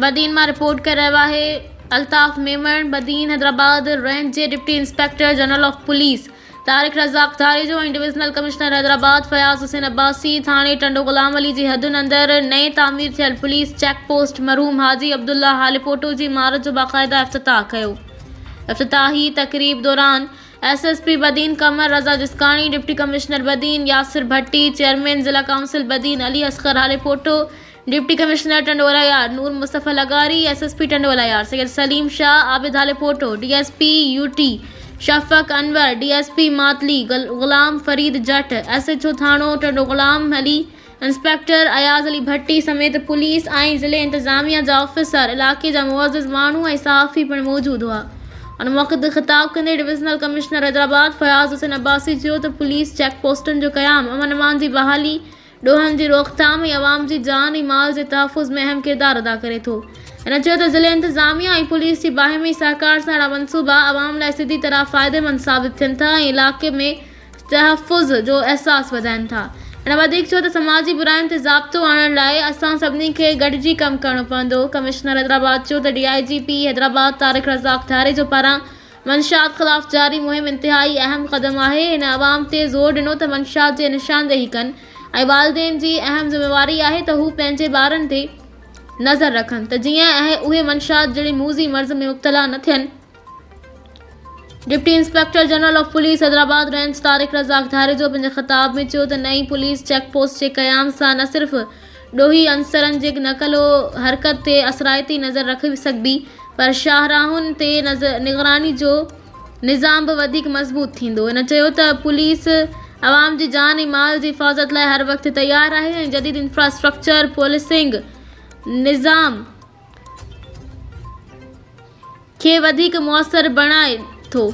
بدين مان رپورٽ ڪري رهيو آهي الطاف ميمڻ، بدين حيدرآباد رينج جي deputy inspector general of police Tariq Razzaq Dharejo ۽ divisional commissioner Hyderabad Fayaz Hussain Abbasi ٿاڻي ٽنڊو غلام علي جي حدن اندر نئين تعمير ٿيل پوليس چيڪ پوسٽ مرحوم حاجي عبدالله هاليپوٽو جي عمارت جو باقاعده افتتاح ڪيو. افتتاحي تقريب دوران S S P Badin Qamar Raza Jiskani, deputy commissioner Badin Yasir Bhatti, chairman ضلع council Badin Ali Asghar Halepoto, deputy commissioner Tando Allahyar Noor Mustafa لغاري، S S P Tando Allahyar Syed Saleem Shah, Abid Halepoto, D S P U T Shafiq Anwar, D S P Matli Ghulam Farid Jat, S H O ٿاڻو Tando Ghulam Ali inspector Ayaz Ali ڀٽي سميت police ۽ ضلعي انتظاميا جا officer, علائقي جا معزز ماڻهو ۽ صحافي پڻ موجود هئا. ان موقعي تي خطاب ڪندي divisional commissioner Hyderabad Fayaz Hussain Abbasi چيو ته پوليس چيڪ پوسٽن جو قيام امن امان جي بحالي، ڏوهن جي روڪٿام ۽ عوام جي جان ۽ مال جي تحفظ ۾ اهم ڪردار ادا ڪري ٿو. هن چيو ته ضلعي انتظاميا ۽ پوليس جي باهمي سهڪار سان اهڙا منصوبا عوام لاء سڌي طرح فائديمند ثابت ٿين ٿا ۽ علائقي ۾ تحفظ جو احساس وڌائين ٿا. هن وڌيڪ چيو ته سماجي براين تي ضابطو آڻڻ لاء اسان سڀني کي گڏجي ڪم ڪرڻو پوندو. ڪمشنر حيدرآباد چيو ته D I G P Hyderabad Tariq Razzaq Dharejo پاران منشيات خلاف جاري مهم انتهائي اهم قدم آهي. هن عوام تي زور ڏنو ته منشيات جي نشاندهي ڪن ۽ والدين جي اهم ذميواري آهي ته هو پنهنجي ٻارن تي نظر رکن ته جيئن اهي منشيات جهڙي موذي مرض ۾ مبتلا نه ٿين. Deputy inspector general of police Hyderabad range Tariq Razzaq Dharejo پنهنجي خطاب ۾ چيو ته نئين پوليس چيڪ پوسٽ جي قيام سان نه صرف ڏوهي عنصرن جي نقل و حرڪت تي اثرائتي نظر رکي سگهبي پر شاهراهن تي نگراني جو نظام به وڌيڪ مضبوط ٿيندو. هن چيو ته پوليس عوام جي جان ۽ مال جي حفاظت لاء هر وقت تيار آهي ۽ جديد انفراسٽرڪچر پوليسنگ نظام کي وڌيڪ موثر بڻائي ٿو.